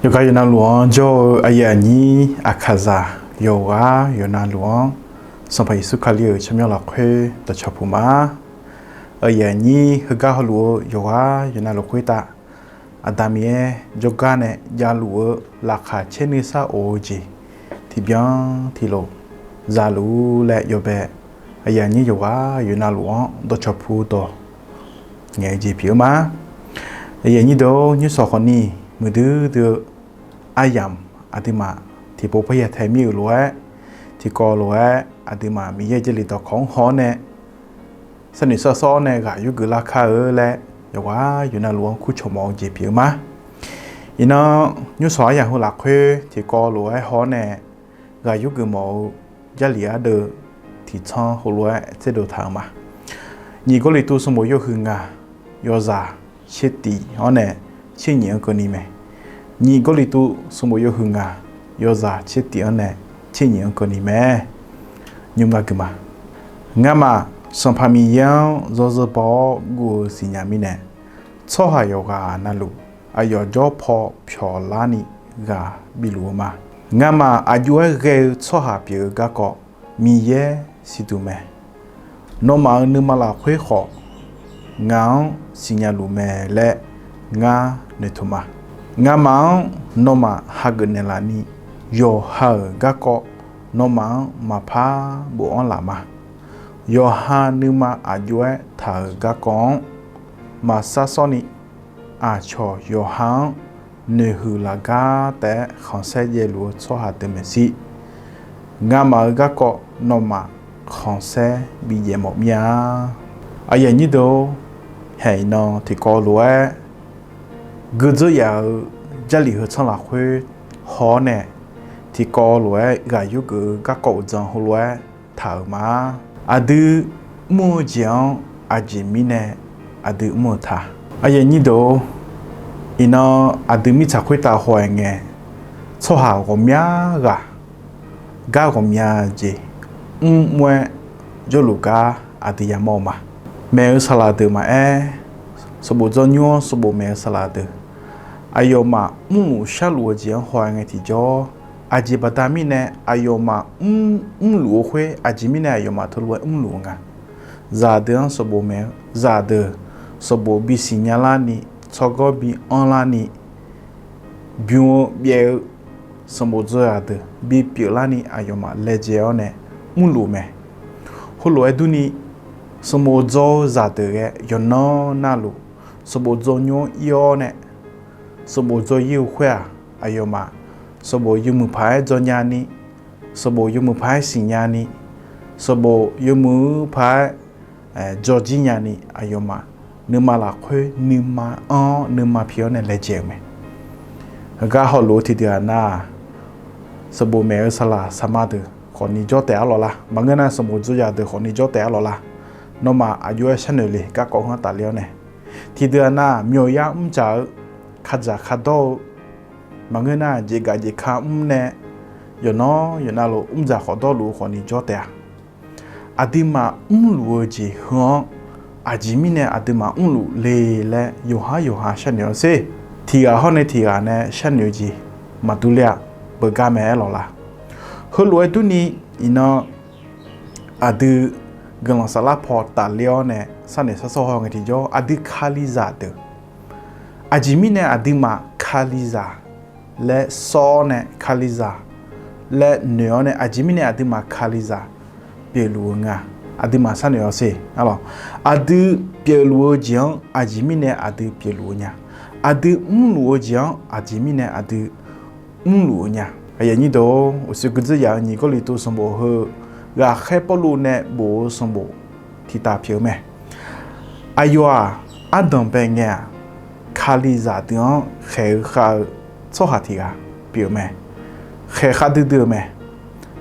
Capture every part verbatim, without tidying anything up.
Yawqghaq yawqnavluf-anr jawr-eu aqyuif aqnyir aqkaqzaq yawqghaq yawqnavluf-anr, Sanqpaq Yeqsur Kali-euq tsawrmyanr lafkhoer dawqcawq puq ma. Aqyuif aqnyir heugar hawluf-eu yawqghaq yawqnavluf khoertav, Aqda Miqyaer jawrgar nae javluf-eu laqkhaq caer nuisar of-eu jeq tiqbyan tiqlof zaluf-ur laer yawbae aqyuif aqnyir yawqghaq yawqnavluf-anr dawqcawq puq dawq ngaeq-eu jeq pyeuf-eu ma. Aqyuif aqnyir deuq-or, nymrshawq khawfni muiqdui dui-eu aryamq aqduimaf tiqpov parya tae mir-euq lof-aer, tiqkawv lof-aer aqduimaf Miqyaer Jarlif dawqkawq-anr haw-awr nae, sharnoeq shar sawr-awr nae ghaq yurgeuf lar kar-eu laer yawqghaq yawqnavluf-anr kurcawq mawf-eu jeq pyeuf-eu ma. Iqnan nymrshawq aryamq heu lafkhoer tiqkawv lof-aer haw-awr nae ghaq yurgeuf mawf-eu Jarlif ardeuv tiqtsanr heulof-aer tserdov taq-euq ma. Nyiq Gawrliqtu sanqbof yawhuiq ngaq yawzaq tsertif-anr nae tsernyif-anr keuvni mae. Nyiq Gawrliqtu sanqbof yawhuiq ngaq yawzaq tsertif-anr nae tsernyif-anr keuvni mae. Nymr nga gui ma. Ngamaf Sanqpaq Miqyaer-anr yawzeu baw-awr guv-eu siqnya mirnae, tsawrhaq yawqghaq navluf aqyawf jawr paw pyawq larni ghaq biluf-eu ma. Ngamaf aqjox-aer ghae-eu tsawrhaq pyeuf-eu garkawv Miqyaer siqduq mae. Nawmaf-euq nuima lafkhoer khawf ngaq-anr siqnya luf mae laer ngar noeqtmq ma. Ngamaf-anr nawmaf hageuf naeqlaf ni yawqha-euq garkawv nawmaf-anr maqpar bofanr laf ma. Yawqha nuima aqjox-aer taq-euq garkawv-anr maqsar sawr ni, aqcawq yawqha-anr noeqhuiq laf gar taef-aer khanqsaer jaev luf-eu tsawrhaq deuq maeqshi, ngamaf-euq garkawv nawmaf khanqsaer bijaev mawf mir-a. Aqyuif aqnyir deuq-or, haeq iqnan tiqkawv lof-aer guidzeur yaf-eu Jarlif heu tsanr lafkhoer haw-awr nae, tiqkawv lof-aer ghaq yurgeuf-eu garkawv uqdzan heulof-aer taq-euq ma. Aqdui mr-eu jeq-anr aqjeq mirnae aqdui mr-eu ta. Aqyuif aqnyir deuq-or, iqnan aqdui mirtsaq khoertav haw-aer ngae, tsawrhaq ghawqmya ghaq gar ghawqmya jeq mrmr-aer jawrluf gar aqdui yamawr-eu ma. Maeq-eu saqlaq deuq maqaer, sanqbof dzawr nymr-anr sanqbof maeq-eu saqlaq deuq, aqyawfmaf mrluf sharluf-eu jeq-anr haw-aer ngae tiqjawr, aqjeq baqda mirnae aqyawfmaf mrluf-eu khoer aqjeq mirnae aqyawfmaf teulof-aer mrluf-eu nga. Zaqdeuq-anr sanqbof maeq-eu zaqdeuq, sanqbof bisiq nya larni, tsawrganr bi anr larni, bym-eu byaev-eu sanqbof dzawr zaqdeuq bipyeuf larni aqyawfmaf laejae-awr nae mrluf mae. Heulof-aer durni, sanqbof dzawr-eu zaqdeuq ghae yawqnan navluf sanqbof dzawr nymr-anr ir-awr nae, sanqbof dzawr ir-eu khoer-aq, aqyawfmaf sanqbof yawmuiq paq-aer dzawr nyani, sanqbof yawmuiq paq-aer siqnya ni, sanqbof yawmuiq paq-aer dzawr jir nyani, aqyawfmaf nuima lafkhoer nuima anr-awr nuima pi-awr nae laejae-euq mae. Heugar hawluf-eu tiqdeuq-aq nar-aq, sanqbof maeq-eu saqlaq saqma deuq khawfni jawr taef-ar lawq lar. Maqngeur nar sanqbof dzawr zaqdeuq khawfni jawr taef-ar lawq lar. Nawmaf aqjox-aer sharnoeq le garkawv heu-anr tafler-awr nae. Tiqdeuq-aq nar, myawqyar mr dzaq-eu, kadzaq kadawr-eu, maqngeur nar jeqgaf jeqka mr nae yawqnan yawqnavluf mr dzaq khawf dawrluf-eu khawfni jawr taef-a. Aqduimaf mrluf-eu jeq heu-anr aqjeq mirnae aqduimaf mrluf le laer yawqhar yawqha sharnoeq-awr sher. Tiqghaq hawr nae tiqghaq nae sharnoeq-eu jeq maqdur ler-a. Beugar mae-aer lawq lar. Heulof-aer durni, iqnan aqdui guiqlanq saflar paw tafler-awr nae sharnoeq sharshawr haw ngae tiqjawr, aqdui kalizaq deuq, aqjeq mirnae aqduimaf kalizaq laer sawr-awr nae, kalizaq laer noeq-awr nae, aqjeq mirnae aqduimaf kalizaq pyeufluf-eu nga. Aqduimaf sharnoeq-awr sher. Aqdui pyeufluf-eu jeq-anr aqjeq mirnae aqdui pyeufluf-eu nya. Aqdui mrluf-eu jeq-anr aqjeq mirnae aqdui mrluf-eu nya. Aqyuif aqnyir deuq-or, uqshoe guidzeur yaf-eu nyiq Gawrliqtu sanqbof heu ghaqkhaer Pawrluv nae bof-eu sanqbof tiqtaf pyeuf-eu mae. Aqyawf-aq, ardanq bae ngae-aq, kalizaq deuq-anr khaeq-eu khav-eu tsawrhaq tiq ghaq pyeuf-eu mae. Khaeq khav duidui-eu mae.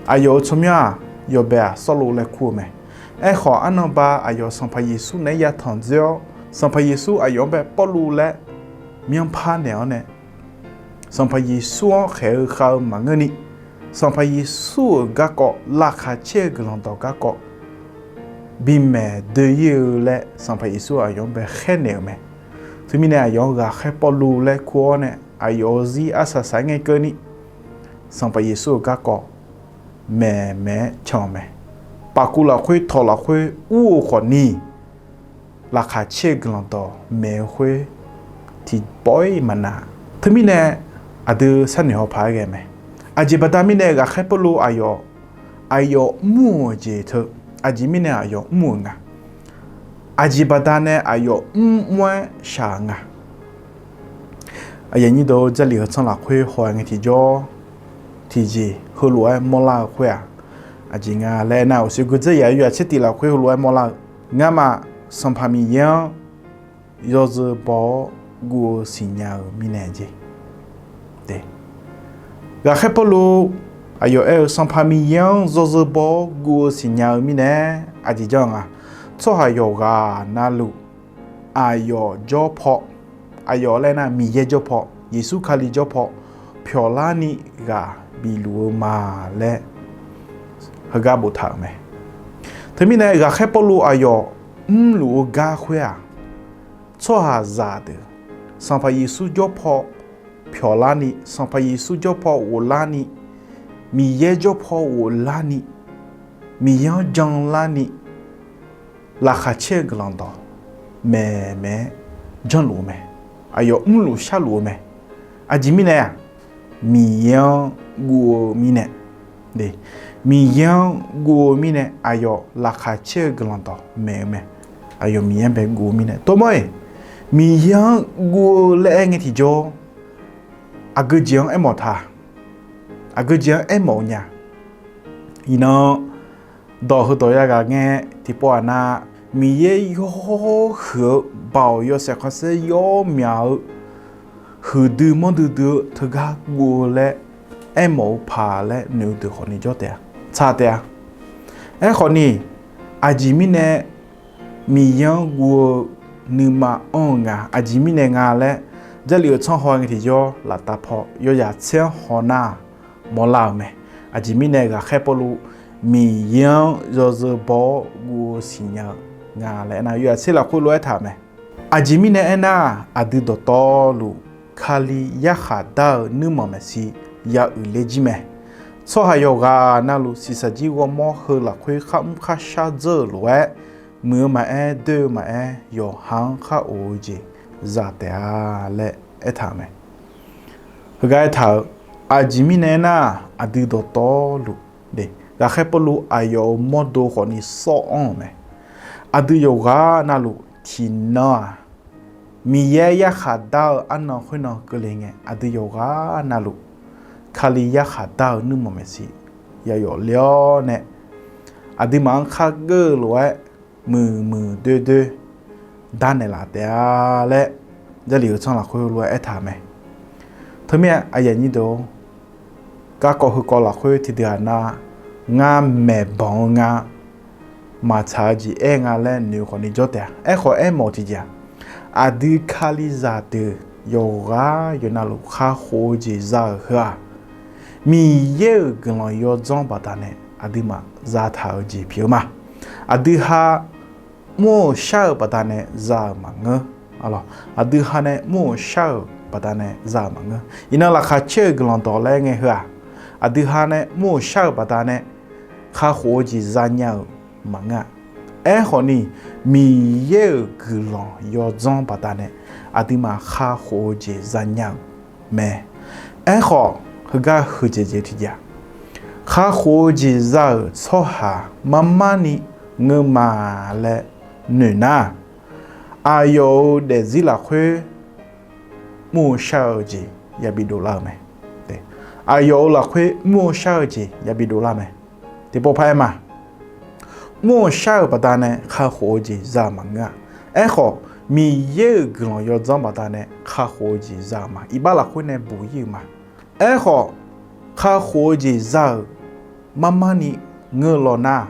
Aqyawf-euq tsawrmyanr-aq, yawbae-aq Sawrluv laer kur-eu mae. Aerkhawf, arnan ba aqyawf Sanqpaq Yeqsur naeq-aer yatanq dzoer-awr, Sanqpaq Yeqsur aqyawf-anr bae Pawrluv laer myanrpar naeq-awr nae, Sanqpaq Yeqsur-anr khaeq-eu khav-eu maqngeurni, Sanqpaq Yeqsur-euq garkawv laqkhaq caer-eu guiqlanq dawq garkawv bimaeq doe-ir-eu laer Sanqpaq Yeqsur aqyawf-anr bae khaernaeq-euq mae. Teumirnae aqyawf-anr ghaqkhaer Pawrluv laer kur-awr nae, aqyawf-euq zir arsaq saq-aer ngae keuvni, Sanqpaq Yeqsur-euq garkawv maeqmaeq-aer can-eu mae. Pafkuv lafkhoer tawq lafkhoer ur-eu khawfni, laqkhaq caer-eu guiqlanq dawq maeq-eu khoer tiqpawf-ir maqnav. Teumirnae aqdui sharnoeq haw paq-aer ghae mae. Aqjeq baqda mirnae ghaqkhaer Pawrluv aqyawf, aqyawf mr-euq jeq teu, aqjeq mirnae aqyawf mr-euq nga. Aqjeq baqda nae aqyawf mrmr-aer shaq-euq nga. Aqyuif aqnyir deuq-or, Jarlif heu tsanr lafkhoer haw-aer ngae tiqjawr, tiqjeq heulof-aer mawrlar-eu khoer-aq, aqjeq nga laer aernar, uqshoe gui dzeur yaf-aer yawhaiq tser tif lafkhoer heulof-aer mawrlar-eu, Ngamaf Sanqpaq Miqyaer-anr yawzeu baw-awr guv-eu siqnya-eu mirnae jeq. Ghaqkhaer Pawrluv aqyawf aer-eu, Sanqpaq Miqyaer-anr yawzeu baw-awr guv-eu siqnya-eu mirnae, aqjeq janr-eu nga. Tsawrhaq yawqghaq navluf aqyawf jawr paw, aqyawf laer nar Miqyaer jawr paw, Yeqsur Kali jawr paw pyawqlarni ghaq bif luf-eu ma laer heugar boftaq-euq mae. Teumirnae ghaqkhaer Pawrluv aqyawf mrluf-eu gar khoer-aq, tsawrhaqzaq deuq Sanqpaq Yeqsur jawr paw pyawqlarni, Sanqpaq Yeqsur jawr paw ghoflarni, Miqyaer jawr paw ghoflarni, Miqyaer-anr janlarni, laqkhaq caer-eu guiqlanq dawq maeqmaeq-aer janrluf-eu mae. Aqyawf mrluf sharluf-eu mae. Aqjeq mirnae-aq, Miqyaer-anr guv-eu mirnae, Miqyaer-anr guv-eu mirnae aqyawf laqkhaq caer-eu guiqlanq dawq maeq-eu mae. Aqyawf Miqyaer-anr bae guv-eu mirnae tov mawr-iq, Miqyaer-anr guv-eu laer aer ngae tiqjawr, aqgeu jeq-anr aermawf ta, aqgeu jeq-anr aermawf-eu nya. Iqnan dawq heudawq yaghaq ngae tiqpov-aq nar, Miqyaer yawhuiq-eu baoq yawshaef khanqsaer yawmyaq-eu huiqdui manrdui dui-eu teugar guv-eu laer aermawf-eu paq laer noeq-eu deuq khawfni jawr taef-a, tsaq taef-a. Aerkhawfni, aqjeq mirnae Miqyaer-anr guv-eu nuima anr-eu nga, aqjeq mirnae nga laer, Jarlif-euq tsanr haw ngae tiqjawr laftav paw yawzaq tser-anr haw nar-aq, mawrlar-euq mae. Aqjeq mirnae ghaqkhaer Pawrluv Miqyaer-anr yawzeu baw-awr guv-eu siqnya-eu nga laer aernar, yawzaq tser lafkhoer lof-aer taq-euq mae. Aqjeq mirnae aernar, aqdui dawqtawvluf Kali yarkhaq dar-eu nuirmanq maeqshi ya uiqler jir mae. Tsawrhaq yawqghaq navluf shiqshaq jir ghawrmawr heu lafkhoer kharmr kharshar dzeur-euq lof-aer, muiq-eu maqaer, doer-eu maqaer, yawqha-anr khar of-eu jeq za taef-a laer aertaq-euq mae. Heugar aertaq-euq, aqjeq mirnae aernar, aqdui dawqtawvluf, ghaqkhaer Pawrluv aqyawf-euq mawrdo khawfni sawr-anr-euq mae. Aqdui yawqghaq navluf tiqnan-aq, Miqyaer yarkhaq dar-eu arnan khoernan keuvle ngae, aqdui yawqghaq navluf Kali yarkhaq dar-eu nuirmanq maeqshi ya yawf le-awr nae, aqduimaf-anr khar geur-eu lof-aer muiqmuiq doerdoer darnaeq laf taef-a laer, Jarlif-euq tsanr lafkhoer lof-aer aertaq-euq mae. Teumirnae aqyuif aqnyir deuq-or, garkawv heukawv lafkhoer tiqdeuq-aq nar, ngar maeqbanq-eu nga, maqtsaq-eu jeq aer nga laer noeq-eu khawfni jawr taef-a. Aerkhawf aermawf-eu tiqjeq-aq, aqdui Kalizaq deuq yawqghaq yawqnavluf kakhof-eu jeq za-euq heu-aq, Miqyaer-euq guiqlanq yawdzanr baqdanae aqduimaf zataq-eu jeq pyeuf-eu ma. Aqdui ha mr-euq shar-euq baqdanae za-euq maqngeur. Aqdui ha nae mr-euq shar-euq baqdanae za-euq maqngeur. Iqnan laqkhaq caer-euq guiqlanq dawq laer ngae heu-aq, aqdui ha nae mr-euq shar-euq baqdanae kakhof-eu jeq zanya-euq maqngeur-a. Aerkhawfni, Miqyaer-euq guiqlanq yawdzanr baqdanae aqduimaf kakhof-eu jeq zanya-euq mae. Aerkhawf, heugar huiqdzaeq dzaeq-eu tiqjeq-aq, kakhof-eu jeq za-euq tsawrhaq marmarni ngeur ma laer noeqnar, aqyawf-euq daefzir lafkhoer mr-eu shar-eu jeq yabi dovlar-eu mae. Aqyawf-euq lafkhoer mr-eu shar-eu jeq yabi dovlar mae. Tiqpov paq-aer ma, mr-eu shar-euq baqdanae kakhof-eu jeq za-euq maqngeur-a. Aerkhawf, Miqyaer-euq guiqlanq yawdzanr baqdanae kakhof-eu jeq za-euq ma. Iqbax lafkhoer nae buq-ir-euq ma. Aerkhawf, kakhof-eu jeq za-euq marmarni ngeur law nar,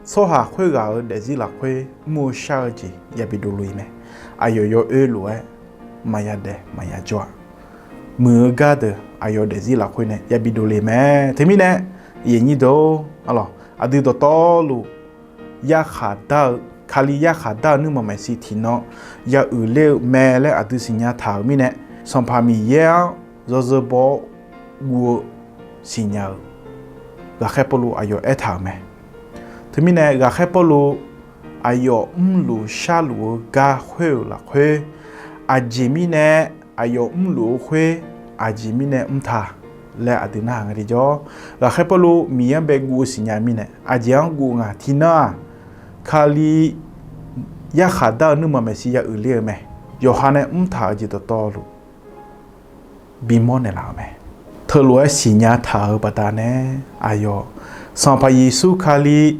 tsawrhaq khoerghaq-euq daefzir lafkhoer mr-eu shar-eu jeq yabi dovle-eu mae. Aqyawf yawoer lof-aer maqya daef maqya jawr-a. Muiq-eu gardeuq aqyawf daefzir lafkhoer nae yabi dovle mae. Teumirnae, aqyuif aqnyir deuq-or, aqdui dawqtawvluf yarkhaq dar-eu, Kali yarkhaq dar-eu nuirmanq maeqshi tiqnan ya uiqler-eu mae laer aqdui siqnya taq-euq mirnae, Sanqpaq Miqyaer-anr yawzeu baw-awr guv-eu siqnya-eu ghaqkhaer Pawrluv aqyawf aertaq-euq mae. Teumirnae ghaqkhaer Pawrluv aqyawf mrluf sharluf-eu gar khoer-euq lafkhoer, aqjeq mirnae aqyawf mrluf-eu khoer aqjeq mirnae mrta laer aqdui narhaq nga tiqjawr, ghaqkhaer Pawrluv Miqyaer-anr bae guv-eu siqnya mirnae aqjeq-anr guv nga. Tiqnan-aq, Kali yarkhaq dar-eu nuirmanq maeqshi ya uiqler-eu mae. Yawqha nae mrtaq-euq jeq dawqtawvluf bimawr naeqlaf-euq mae. Teulof-aer siqnya taq-euq baqdanae aqyawf Sanqpaq Yeqsur Kali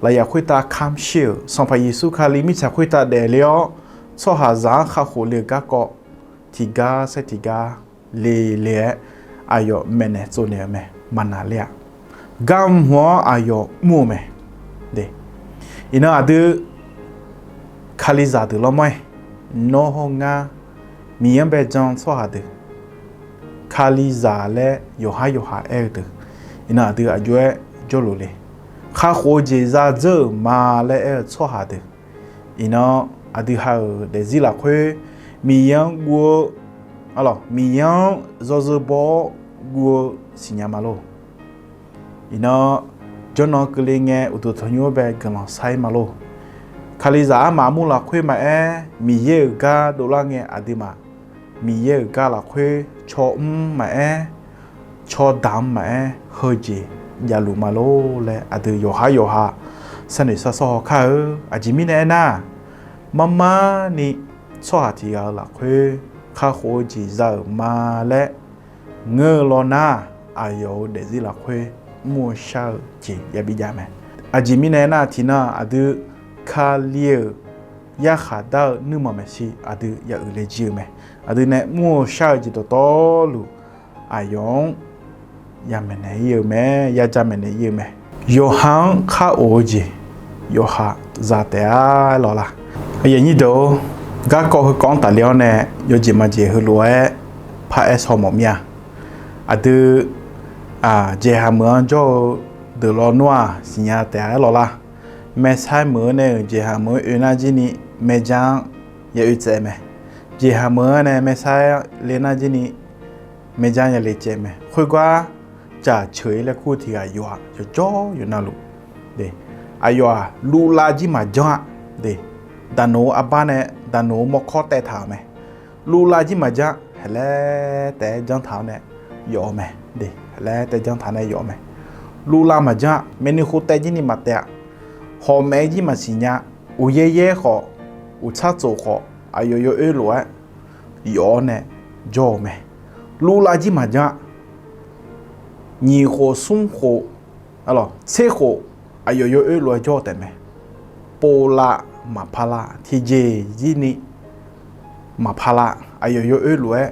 lafyaf khoertav kamr shir-euq, Sanqpaq Yeqsur Kali mirtsaq khoertav daefle-awr tsawrhaqzaq-anr kakhof le-euq garkawv tiqgar saer tiqgar le le-aer aqyawf maeqnaeq tsovnaeq-eu mae. Maqnaqler-a. Garmq-anr aqyawf mr-eu mae. Iqnan aqdui Kalizaq deuq lawrmawr-aer, nawr hawr ngar Miqyaer-anr bae jan tsawrhaq deuq, Kalizaq laer yawqhar yawqha aer-eu deuq, iqnan aqdui aqjox-aer jawrluf le. Kakhof-eu jeq za dzeur-euq ma laer aer-eu tsawrhaq deuq, iqnan aqdui ha-euq daefzir lafkhoer Miqyaer-anr guv-eu, Miqyaer-anr yawzeu baw-awr guv-eu siqnya ma lor. Iqnan jawrnan keuvle ngae uqduq tanqnymr-anr bae guiqlanq sar-ir ma lor. Kalizaq armaf armur lafkhoer maqaer, Miqyaer-euq gar dovlar ngae aqduimaf Miqyaer-euq gar lafkhoer cawmr maqaer, cawdaq-anr maqaer, heujeq javluf ma lor laer aqdui yawqhar yawqha sharnoeq sharshawr haw kar-eu. Aqjeq mirnae aernar, marmarni tsawrhaq tiq ghaq-euq lafkhoer kakhof-eu jeq za-euq ma laer ngeur-eu lawnar, aqyawf-euq daefzir lafkhoer mr-eu shar-eu jeq yabi jav mae. Aqjeq mirnae aernar, tiqnan aqdui Kali-euq yarkhaq dar-eu nuirmanq maeqshi aqdui ya uiqle jir-eu mae. Aqdui nae mr-eu shar-eu jeq dawqtawvluf aqyawf-anr ya maeqnaeq ir-eu mae, ya ja maeqnaeq ir-eu mae. Yawqha-anr khar of-eu jeq yawqha za taef-a lawq la? Aqyuif aqnyir deuq-or, garkawv heukawv-anr tafle-awr nae yawjeq majeq heulof-aer paraer shaw mawf mir-a. Aqdui, jeqhaq meuq-anr jawr-eu deuq lawnmr-aq siqnya taef-a lawq la? Maeqsaer meuq-eu nae-euq jeqhaq meuq-anr oe nar jir ni maeqja-anr ya oe tsaev mae. Jeqhaq meuq-anr nae maeqsaer le nar jir ni maeqja ya le tsaev mae. Khoergar, jaceuq-ir laer kur tiq ghaq yawf-aq yawqjawr yawqnavluf, aqyawf-aq luvlav jir maqjanr-a. Daqnoq-eu arbar nae daqnoq-eu mawrkawr taev taq-euq mae. Luvlav jir maqjanr, haeqlaer taef-aer janr taq-awr nae yawf-eu mae. Haeqlaer taef janr taq nae yawf-eu mae. Luvlav maqjanr, maeqnuiq khof taev jir ni maqtaev-a. Hawq maef-aer jir maqsiq nya. Uqyaer yaer khawf, uqtsar tsof khawf, aqyawf yawoer lof-aer yawf-awr nae jawr-eu mae. Luvlav jir maqjanr, nyiq khof smr khof, tser khof, aqyawf yawoer lof-aer jawr-eu taef mae. Povlav maqparlar, tiqjeq jir ni maqparlar, aqyawf yawoer lof-aer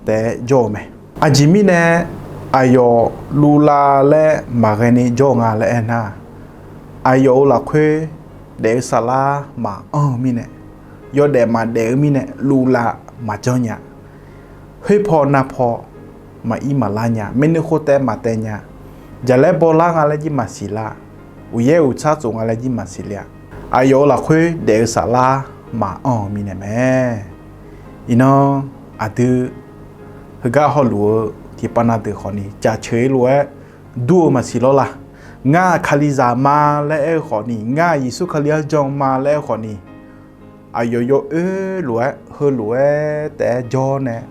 taef-aer jawr-eu mae. Aqjeq mirnae aqyawf luvlav laer maqghae ni jawr-eu nga laer aernar, aqyawf-euq lafkhoer daef-eu saflar maqanr-eu mirnae, yawdaef maqdaef-eu mirnae luvlav maqjanr nya. Khoerpaw navpaw maqir maqlar nya, maeqnuiq khof taev maqtaev nya. Jaqlaer bawlar nga laer jir maqsiq lar, uqyaer uqtsar tsof nga laer jir maqsiq le-a. Aqyawf-euq lafkhoer daef-eu saflar maqanr-eu mirnae mae. Iqnan aqdui heugar hawluf-eu tiqpav na deuq khawfni jaceuq-ir lof-aer dur-eu maqsiq lawr la? Ngar-aq Kalizaq ma laer aer-eu khawfni, ngar-aq Yeqsur Kali-anr jan ma laer aer-eu khawfni, aqyawf yawoer lof-aer heulof-aer taef-aer jawr nae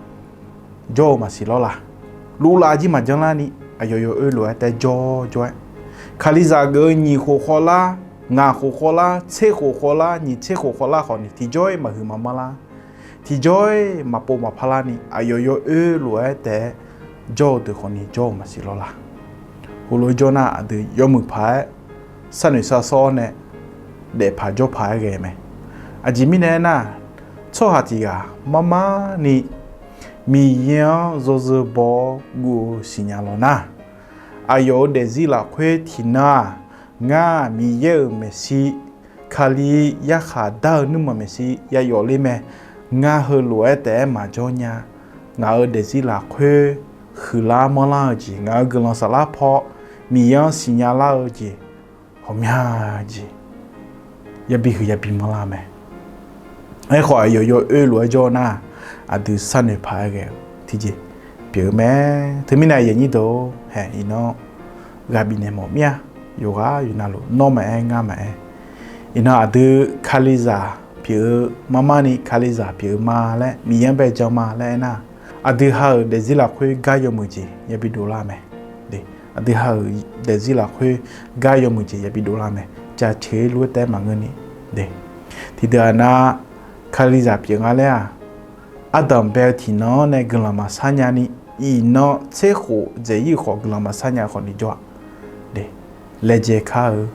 jawr-eu maqsiq lawr la? Luvlav jir maqjanr larni aqyawf yawoer lof-aer taef-aer jawr jawr-aer, Kalizaq geuf-eu nyiq khof khawvlar, ngaq khof khawvlar, tser khof khawvlar, nyiq tser khof khawvlar khawfni tiqjawr-ir maqhuiq maqmanr lar, tiqjawr-ir maqpov maqpar larni aqyawf yawoer lof-aer taef-aer jawr-eu deuq khawfni jawr-eu maqsiq lawr la? Heulof-aer jawr nar aqdui yawmuiq paq-aer sharnoeq shar sawr-awr nae daefpaq jawrpaq-aer ghae mae. Aqjeq mirnae aernar, tsawrhaq tiq ghaq marmarni Miqyaer-anr yawzeu baw-awr guv-eu siqnya lawq nar, aqyawf-euq daefzir lafkhoer tiqnan-aq, ngar Miqyaer-euq maeqshi, Kali yarkhaq dar-eu nuirmanq maeqshi ya yawf ler mae. Ngar heulof-aer taef-aer maqjawr nya. Ngaq-euq daefzir lafkhoer huiqlar manrlar-eu jeq, ngaq-euq guiqlanq saflar paw Miqyaer-anr siqnya lar-eu jeq ghawqmya jeq yabi huiq yabi manrlar mae. Aerkhawf aqyawf yawoer lof-aer jawr nar, aqdui sharnoeq paq-aer ghae-eu tiqjeq, pyeuf-eu mae. Teumirnae aqyuif aqnyir deuq-or, hae iqnan ghaq bifnaeq mawf mir-a. Yawqghaq yawqnavluf nawr maqaer ngar maqaer, iqnan aqdui Kalizaq pyeuf-eu marmarni Kalizaq pyeuf-eu ma laer Miqyaer-anr bae jan ma laer aernar, aqdui ha-euq daefzir lafkhoer gar yawmuiq jeq yabi dovlar mae. Aqdui ha-euq daefzir lafkhoer gar yawmuiq jeq yabi dovlar mae. Jaceuq-ir lof-aer taef-aer maqngeurni. Tiqdeuq-aq nar, Kalizaq pyeuf nga laer-aq, ardanq bae-eu tiqnan-anr nae guiqlanq maqsar nyani, iqnan tser khof dzaeq-ir-eu khawf guiqlanq maqsar nya-eu khawf ni jawr-a. Laejae kar-eu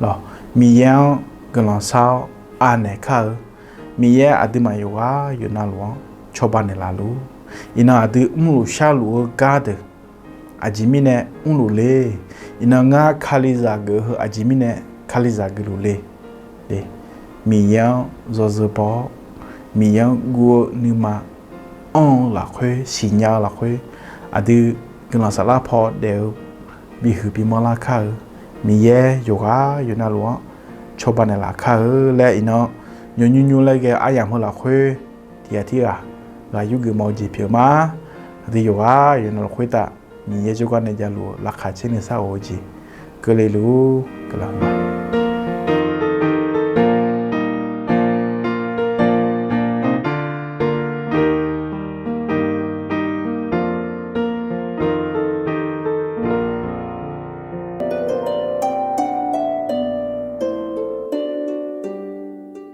lawq, Miqyaer-anr guiqlanq sar-awr anaeq kar-eu, Miqyaer aqduimaf yawqghaq yawqnavluf-anr cawba naeqlaf luf. Iqnan aqdui mrluf sharluf-eu gar deuq aqjeq mirnae mrluf le. Iqnan ngar Kalizaq geuf-eu heu aqjeq mirnae Kalizaq geufluf le. Miqyaer-anr yawzeu baw-awr, Miqyaer-anr guv-eu nuima anr-eu lafkhoer, siqnya-eu lafkhoer, aqdui guiqlanq saflar paw daef-eu bihuiq bimanr lar kar-eu, Miqyaer yawqghaq yawqnavluf-anr cawba naeqlaf kar-eu laer iqnan yawnymr nymr laer ghae-eu aryamq heu lafkhoer tiqghaq tirghaq ghaq yurgeuf mawf-eu jeq pyeuf ma. Aqdui yawqghaq yawqnavluf khoertav Miqyaer jawrgar nae javluf-eu laqkhaq caer nuisar of-eu jeq keuvle luf-ur. Guiqlanq